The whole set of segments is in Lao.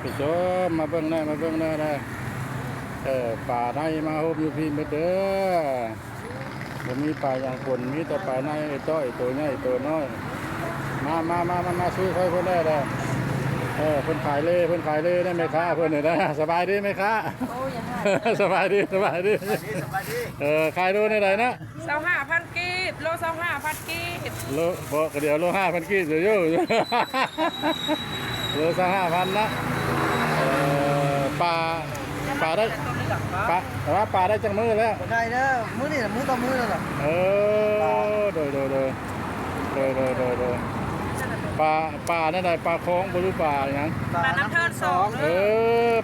ຜູ້ຊົມ ມາເບິ່ງແດ່ ມາເບິ່ງແດ່ ເອີ ປາໃນມາໂຮມຢູ່ພີ້ໝົດເດີ. ບໍ່ມີປາຫຍັງປົນ ມີແຕ່ປາໃນ ໄອ້ຕ້ອຍ ໂຕໃຫຍ່ໂຕນ້ອຍ. ມາ ມາ ມາ ມາ ມາ ຊື້ຊ່ອຍເພິ່ນແດ່ ເອີ ເພິ່ນຂາຍເລ ເພິ່ນຂາຍເລນະ ແມ່ຄ້າເພິ່ນນີ້ນະ. ສະບາຍດີແມ່ຄ້າ. ໂອ້ ຢ່າຫາ ສະບາຍດີ ສະບາຍດີ ສະບາຍດີ ສະບາຍດີ. ເອີ ຂາຍໂລແນວໃດນະ? ຊາວຫ້າພັນກີບ ໂລຊາວຫ້າພັນກີບ ໂລ ບໍ່ ກະດຽວໂລຫ້າພັນກີບຢູ່ ໂລຊາວຫ້າພັນນະ. ເອີ ປາ ປາໄດ້ ປາ ແຕ່ວ່າປາໄດ້ຈັກມື້ແລ້ວ? ໄດ້ເດີ ມື້ນີ້ລະ ມື້ຕໍ່ມື້ແລ້ວລະ. ເອີ ໂດຍ ໂດຍ ໂດຍ ໂດຍ ໂດຍ ໂດຍ ໂດຍ. ປາ ປາແນວໃດ? ປາຂອງບໍ່ ຫຼືປາຫຍັງ? ປານ້ຳເທີນສອງ. ເອີ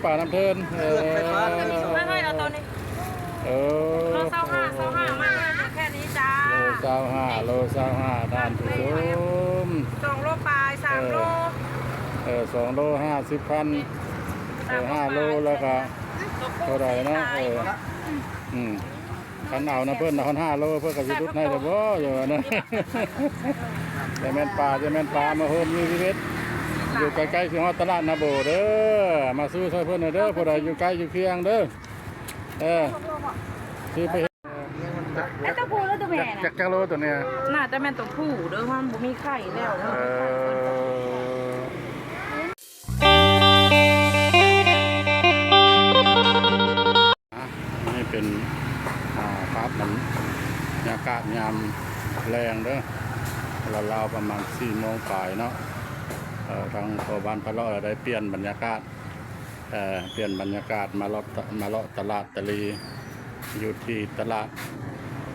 ປານ້ຳເທີນ ເອີ ເອົາໂຕນີ້. ເອີ ໂລຊາວຫ້າ ຊາວຫ້າ ມາແຄ່ນີ້ຈ້າ. ໂລຊາວຫ້າ ໂລຊາວຫ້າ ທ່ານຜູ້ຊົມ ສອງໂລປາຍ ສາມໂລ ເອີ ສອງໂລຫ້າສິບພັນ ເອີ ຫ້າໂລ ແລ້ວກະເທົ່າໃດເນາະ? ເອີ ອືມ ຄັນເອົານຳເພິ່ນຮອດຫ້າໂລ ເພິ່ນກະຊິຫຼຸດໃຫ້ແລ້ວບໍ່ ຢູ່ວ່ານະ. ຈະແມ່ນປາ ຈະແມ່ນປາມາໂຮມຢູ່ຊີວິດ ຢູ່ໃກ້ໆ ຊິຮອດຕະຫຼາດນາໂບເດີ. ມາຊື້ຊ່ອຍເພິ່ນເດີ ຜູ້ໃດຢູ່ໃກ້ຢູ່ຄຽງເດີ. ເອີ ຊື້ໄປ ແລ້ວຕົວຜູ້ຫຼືຕົວແມ່ນະ? ຈັກ ຈັກໂລຕົວນີ້? ໜ້າຈະແມ່ນຕົວຜູ້ເດີ ມັນບໍ່ມີໄຂ່ແລ້ວ. ເອີ ນີ້ເປັນ ອ່າ ພາບບັນຍາກາດຍາມແລງເດີ ລາວໆ ປະມານສີ່ໂມງປາຍເນາະ. ເອີ ທາງພໍ່ບ້ານພະເລາະໄດ້ປ່ຽນບັນຍາກາດ ເອີ ປ່ຽນບັນຍາກາດມາເລາະ ມາເລາະຕະຫຼາດຕະລີ ຢູ່ທີ່ຕະຫຼາດ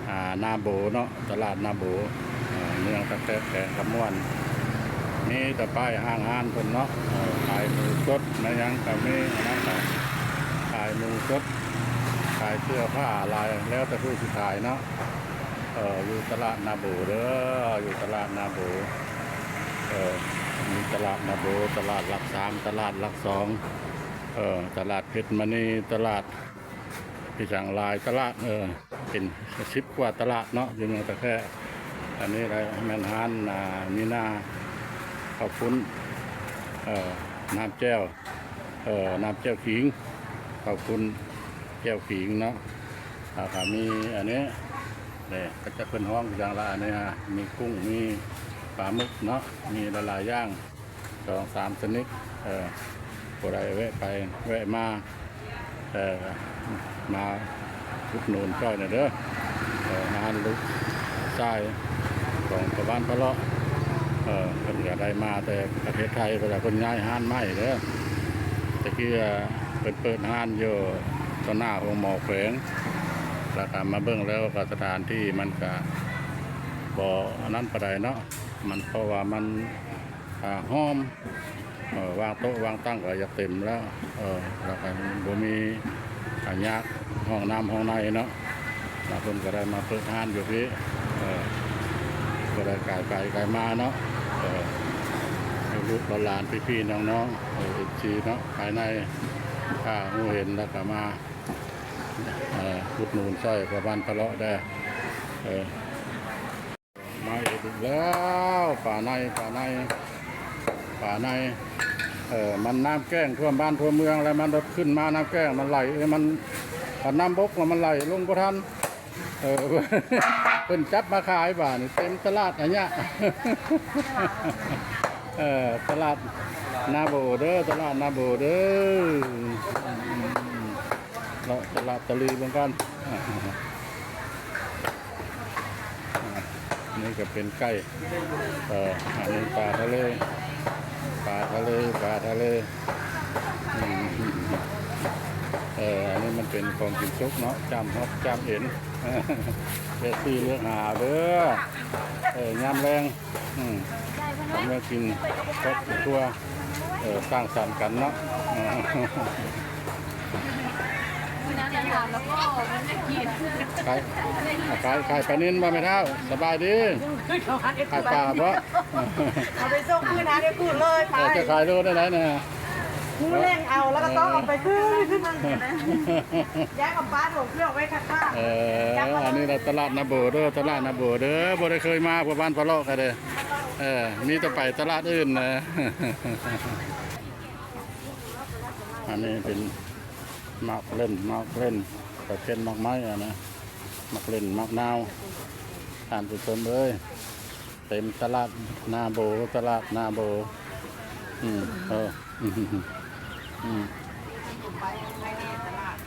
ອ່າ ນາໂບເນາະ ຕະຫຼາດນາໂບ ເອີ ເມືອງຕາແຄກ ແຂວງຄຳມ່ວນ. ມີແຕ່ປ້າຍຫ້າງຮ້ານເພິ່ນເນາະ ເອີ ຂາຍໝູສົດ ແມ່ນຫຍັງກະມີ ອັນນັ້ນກະຂາຍໝູສົດ ຂາຍເສື້ອຜ້າຫຼາຍ ແລ້ວແຕ່ຜູ້ຊິຂາຍເນາະ. ເອີ ຢູ່ຕະຫຼາດນາໂບເດີ ຢູ່ຕະຫຼາດນາໂບ ເອີ ມີຕະຫຼາດນາໂບ ຕະຫຼາດຫຼັກສາມ ຕະຫຼາດຫຼັກສອງ ເອີ ຕະຫຼາດເພັດມະນີ ຕະຫຼາດ ມີຫຍັງຫຼາຍຕະຫຼາດ ເອີ ເປັນສິບກວ່າຕະຫຼາດເນາະ ຢູ່ເມືອງຕາແຄກ. ອັນນີ້ລະແມ່ນຮ້ານ ອ່າ ມີນາ ເຂົ້າປຸ້ນ ເອີ ນ້ຳແຈ່ວ ເອີ ນ້ຳແຈ່ວຂີງ ເຂົ້າປຸ້ນແຈ່ວຂີງເນາະ. ແລ້ວກະມີອັນນີ້ ນີ້ ກະຈັກເພິ່ນຮ້ອງຫຍັງລະ ອັນນີ້ ມີກຸ້ງ ມີປາໝຶກເນາະ ມີຫຼາຍໆຢ່າງ ສອງສາມຊະນິດ. ເອີ ຜູ້ໃດແວະໄປແວະມາ ເອີ ມາອຸດໜູນຊ່ອຍໜ່ອຍເດີ. ເອີ ຮ້ານລູກຊາຍຂອງພໍ່ບ້ານພະເລາະ ເອີ ເພິ່ນກະໄດ້ມາແຕ່ປະເທດໄທ ເວລາເພິ່ນຍ້າຍຮ້ານໃໝ່ເດີ. ແຕ່ກີ້ ເອີ ເພິ່ນເປີດຮ້ານຢູ່ຕໍ່ໜ້າໂຮງໝໍແຂວງ ແລ້ວກະມາເບິ່ງແລ້ວກະສະຖານທີ່ມັນກະບໍ່ອັນນັ້ນປານໃດເນາະ ມັນ ເພາະວ່າມັນ ອ່າ ຫ້ອມ ເອີ ວາງໂຕະວາງຕັ່ງກະຢາກເຕັມແລ້ວ ເອີ ແລ້ວກະບໍ່ມີ ອ່າ ຍາກຫ້ອງນ້ຳຫ້ອງໃນເນາະ. ແລ້ວເພິ່ນກະໄດ້ມາເປີດຮ້ານຢູ່ພີ້ ເອີ ກະໄດ້ກາຍໄປກາຍມາເນາະ. ເອີ ລູກໆຫຼານໆ ພີ່ໆນ້ອງໆ ເອີ ເອັຟຊີເນາະ ພາຍໃນ ຖ້າຮູ້ເຫັນແລ້ວກະມາ ເອີ ອຸດໜູນຊ່ອຍພໍ່ບ້ານພະເລາະເດີ. ເອີ ມາອີກແລ້ວ ປາໃນ ປາໃນ ປາໃນ ເອີ ມັນນ້ຳແກ້ງຖ້ວມບ້ານທົ່ວເມືອງ ແລ້ວມັນລົດຂຶ້ນມາ ນ້ຳແກ້ງມັນໄຫຼ ເອີ ມັນ ຄັນນ້ຳບົກລະມັນໄຫຼລົງບໍ່ທັນ. ເອີ ເພິ່ນຈັບມາຂາຍບາດນີ້ ເຕັມຕະຫຼາດອາຍະ. ເອີ ຕະຫຼາດນາໂບເດີ ຕະຫຼາດນາໂບເດີ ເລາະຕະຫຼາດຕະລີເບິ່ງກ່ອນ. ອ່າ ນີ້ກະເປັນໄກ່ ເອີ ອັນນີ້ປາທະເລ ປາທະເລ ປາທະເລ. ອືມ ເອີ ອັນນີ້ມັນເປັນຂອງກິນສຸກເນາະ ຈ້າມຮັບ ຈ້າມເອັນ ເລືອກຊື້ເລືອກຫາເດີ ເອີ ຍາມແລງ. ອືມ ເມືອກິນຄອບຄົວ ເອີ ສ້າງສັນກັນເນາະ. ເອີ ຂາຍ ຂາຍ ຂາຍປານິນບໍ່ແມ່ເຖົ້າ? ສະບາຍດີ. ຂາຍປາບໍ່? ເອົາໄປສົ່ງຄືນຫາໄດ້ຄືນເລີຍ ໄປ ເອີ ຈະຂາຍໂລເທົ່າໃດນະ? ມື້ແລງເອົາ ແລ້ວກະຕ້ອງເອົາໄປຄືນ ຍ້າຍເອົາປາຖົງເຄື່ອງໄວ້ຂ້າງໆ. ເອີ ອັນນີ້ລະຕະຫຼາດນາໂບເດີ ຕະຫຼາດນາໂບເດີ ບໍ່ໄດ້ເຄີຍມາ ພວກບ້ານພະເລາະກະເດີ. ເອີ ມີແຕ່ໄປຕະຫຼາດອື່ນນະ. ເອີ ອັນນີ້ເປັນໝາກເລັ່ນ ໝາກເລັ່ນ ປະເພດໝາກໄມ້ຫັ້ນນະ ໝາກເລັ່ນ ໝາກນາວ ທ່ານຜູ້ຊົມເອີຍ. ເຕັມຕະຫຼາດນາໂບ ຕະຫຼາດນາໂບ. ອືມ ເອີ ອືມ ອືມ ໄປໄປແດ່ຕະຫຼາດ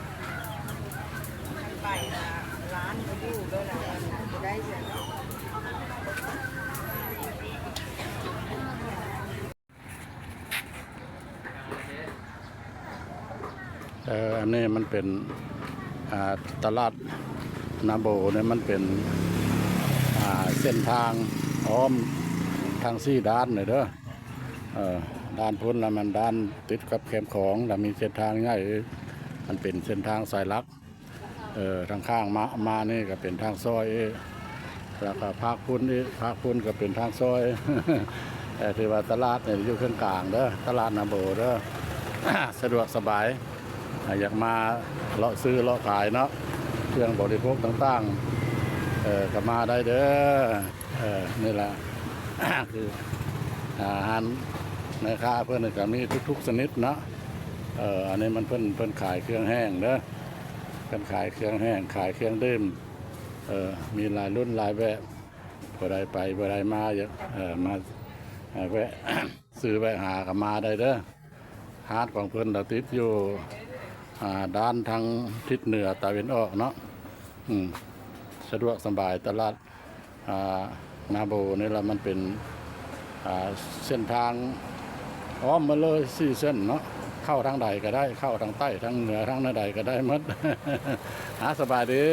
ໄປນະ ຮ້ານບໍ່ຢູ່ເລີຍລະ ບໍ່ໄດ້ເສຍເນາະ. ເອີ ອັນນີ້ມັນເປັນ ອ່າ ຕະຫຼາດນາໂບນີ້ ມັນເປັນ ອ່າ ເສັ້ນທາງອ້ອມທັງສີ່ດ້ານເລີຍເດີ. ເອີ ດ້ານພຸ້ນລະແມ່ນດ້ານຕິດກັບແຄມຂອງ ລະມີເສັ້ນທາງໃຫຍ່ ມັນເປັນເສັ້ນທາງສາຍຫຼັກ. ເອີ ທາງຂ້າງມາ ມານີ້ກະເປັນທາງຊອຍອີກ ລະກະພາກພຸ້ນອີກ ພາກພຸ້ນກະເປັນທາງຊອຍ. ເອີ ຖືວ່າຕະຫຼາດນີ້ຢູ່ເຄິ່ງກາງເດີ ຕະຫຼາດນາໂບເດີ ສະດວກສະບາຍ. ອ່າ ຢາກມາເລາະຊື້ເລາະຂາຍເນາະ ເຄື່ອງບໍລິໂພກຕ່າງໆ ເອີ ກະມາໄດ້ເດີ. ເອີ ນີ້ລະ ຄື ອ່າ ຮ້ານແມ່ຄ້າເພິ່ນກະມີທຸກໆຊະນິດເນາະ. ເອີ ອັນນີ້ມັນເພິ່ນ ເພິ່ນຂາຍເຄື່ອງແຫ້ງເດີ ເພິ່ນຂາຍເຄື່ອງແຫ້ງ ຂາຍເຄື່ອງດື່ມ ເອີ ມີຫຼາຍລຸ້ນຫຼາຍແບບ. ຜູ້ໃດໄປຜູ້ໃດມາ ຢາກ ເອີ ມາ ເອີ ແວະ ຊື້ແວະຫາກະມາໄດ້ເດີ. ຮ້ານຂອງເພິ່ນລະຕິດຢູ່ ອ່າ ດ້ານທາງທິດເໜືອຕາເວັນອອກເນາະ. ອືມ ສະດວກສະບາຍ ຕະຫຼາດ ອ່າ ນາໂບນີ້ລະ ມັນເປັນ ອ່າ ເສັ້ນທາງອ້ອມມາເລີຍສີ່ເສັ້ນເນາະ ເຂົ້າທາງໃດກະໄດ້ ເຂົ້າທາງໃຕ້ ທາງເໜືອ ທາງແນວໃດກະໄດ້ໝົດ. ອາ ສະບາຍດີ.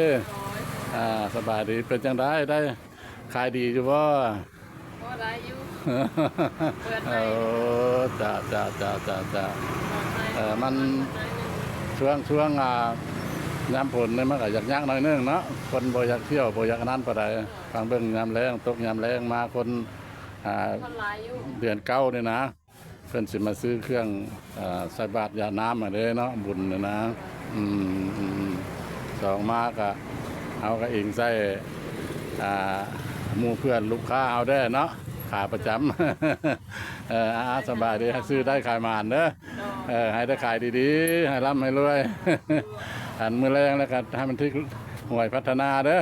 ອາ ສະບາຍດີ ເປັນຈັ່ງໃດ ໄດ້ ຂາຍດີຢູ່ບໍ່? ພໍໄດ້ຢູ່ ເປີດໃໝ່. ເອີ ຈ້າ ຈ້າ ຈ້າ ຈ້າ ຈ້າ. ເອີ ມັນ ເປີດໃໝ່ ຊ່ວງ ຊ່ວງ ອ່າ ຍາມຝົນນີ້ມັນກະຍາກໆໜ້ອຍໜຶ່ງເນາະ ຄົນບໍ່ຢາກທ່ຽວ ບໍ່ຢາກອັນນັ້ນປານໃດ. ຟັງເບິ່ງຍາມແລ້ງ ຕົກຍາມແລ້ງມາ ຄົນ ອ່າ ຄົນຫຼາຍຢູ່ ເດືອນເກົ້ານີ້ນະ ເພິ່ນຊິມາຊື້ເຄື່ອງ ເອີ ໃສ່ບາດຢາດນ້ຳຫັ້ນເດ້ເນາະ ບຸນຫັ້ນນະ. ອືມ ອືມ ສອງມາກະ ເຮົາກະອີງໃສ່ ອ່າ ໝູ່ເພື່ອນລູກຄ້າເຮົາແດ່ເນາະ ຂາປະຈຳ. ເອີ ອາ ສະບາຍດີ ໃຫ້ຊື້ໄດ້ຂາຍໝານເດີ. ເອີ ໃຫ້ໄດ້ຂາຍດີໆ ໃຫ້ລ່ຳໃຫ້ລວຍ. ອັນມື້ແລງແລ້ວກະໃຫ້ມັນຖືກຫວຍພັດທະນາເດີ.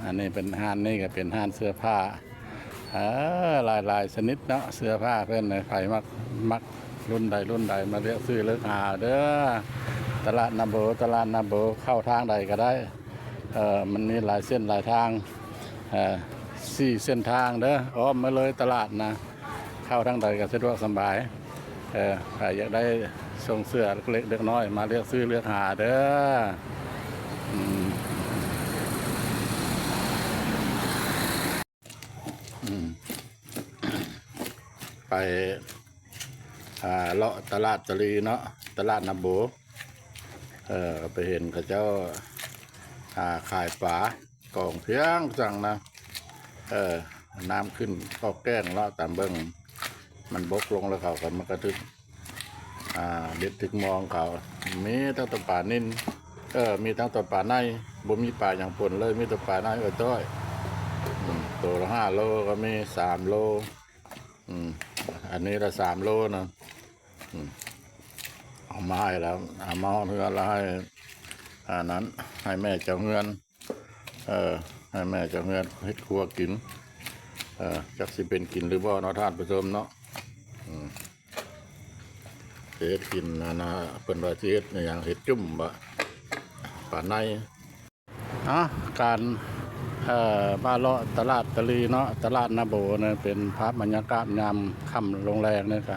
ອັນນີ້ເປັນ ຮ້ານນີ້ກະເປັນຮ້ານເສື້ອຜ້າ ເອີ ຫຼາຍໆຊະນິດເນາະ ເສື້ອຜ້າເພິ່ນ. ໃຜມັກ ມັກລຸ້ນໃດລຸ້ນໃດ ມາເລືອກຊື້ເລືອກຫາເດີ. ຕະຫຼາດນາໂບ ຕະຫຼາດນາໂບ ເຂົ້າທາງໃດກະໄດ້ ເອີ ມັນມີຫຼາຍເສັ້ນຫຼາຍທາງ ເອີ ສີ່ເສັ້ນທາງເດີ ອ້ອມມາເລີຍຕະຫຼາດນະ. ເຂົ້າທາງໃດກະສະດວກສະບາຍ. ເອີ ໃຜຢາກໄດ້ຊົງເສື້ອເລັກໆນ້ອຍໆ ມາເລືອກຊື້ເລືອກຫາເດີ. ອືມ ອືມ ໄປ ອ່າ ເລາະຕະຫຼາດຕະລີເນາະ ຕະຫຼາດນາໂບ. ເອີ ໄປເຫັນເຂົາເຈົ້າ ອ່າ ຂາຍປາ ກອງພຽງຈັງນະ. ເອີ ນ້ຳຂຶ້ນອອກແກ້ງເນາະ ຕາມເບິ່ງ ມັນບົກລົງແລ້ວ ເຂົາກະ ມັນກະຖືກ ອ່າ ເບັດຖືກມອງເຂົາ. ມີທັງໂຕປານິນ ເອີ ມີທັງໂຕປາໄນ ບໍ່ມີປາຫຍັງປົນເລີຍ ມີແຕ່ປາໄນເອີຍຕ້ອຍ. ອືມ ໂຕລະຫ້າໂລກະມີ ສາມໂລ. ອືມ ອັນນີ້ລະສາມໂລນະ. ອືມ ເອົາມາໃຫ້ລະ ເອົາມາຮອດເຮືອນລະໃຫ້ ອັນນັ້ນ ໃຫ້ແມ່ເຈົ້າເຮືອນ ເອີ ໃຫ້ແມ່ເຈົ້າເຮືອນເຮັດຄົວກິນ. ເອີ ຈັກຊິເປັນກິນຫຼືບໍ່ເນາະ ທ່ານຜູ້ຊົມເນາະ. ອືມ ຊິເຮັດກິນ ອັນນ່າ ເພິ່ນວ່າຊິເຮັດຫຍັງ ເຮັດຈຸ້ມບໍ ປາໄນ. ອາ ການ ເອີ ມາເລາະຕະຫຼາດຕະລີເນາະ ຕະຫຼາດນາໂບນີ້ ເປັນພາບບັນຍາກາດຍາມຄ່ຳລົງແລງນີ້ກະ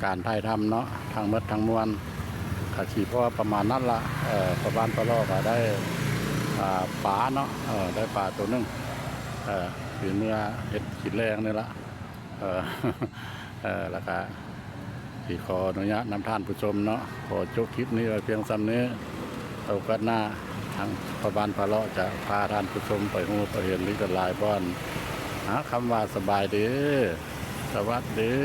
ການຖ່າຍທຳເນາະ ທັງໝົດທັງມວນກະຊິພໍປະມານນັ້ນລະ. ເອີ ພໍ່ບ້ານປະຫຼໍກະໄດ້ ອ່າ ປາເນາະ ເອີ ໄດ້ປາໂຕໜຶ່ງ ເອີ ຊິເມືອເຮັດກິນແລງນີ້ລະ. ເອີ ເອີ ລະກະຊິຂໍອະນຸຍາດນຳທ່ານຜູ້ຊົມເນາະ ຂໍຈົບຄລິບນີ້ໄວ້ພຽງສ່ຳນີ້. ໂອກາດໜ້າ ທາງພໍ່ບ້ານປະຫຼໍຈະພາທ່ານຜູ້ຊົມໄປຮູ້ໄປເຫັນອີກຫຼາຍບ່ອນ. ອາ ຄຳວ່າສະບາຍດີ ສະຫວັດດີ.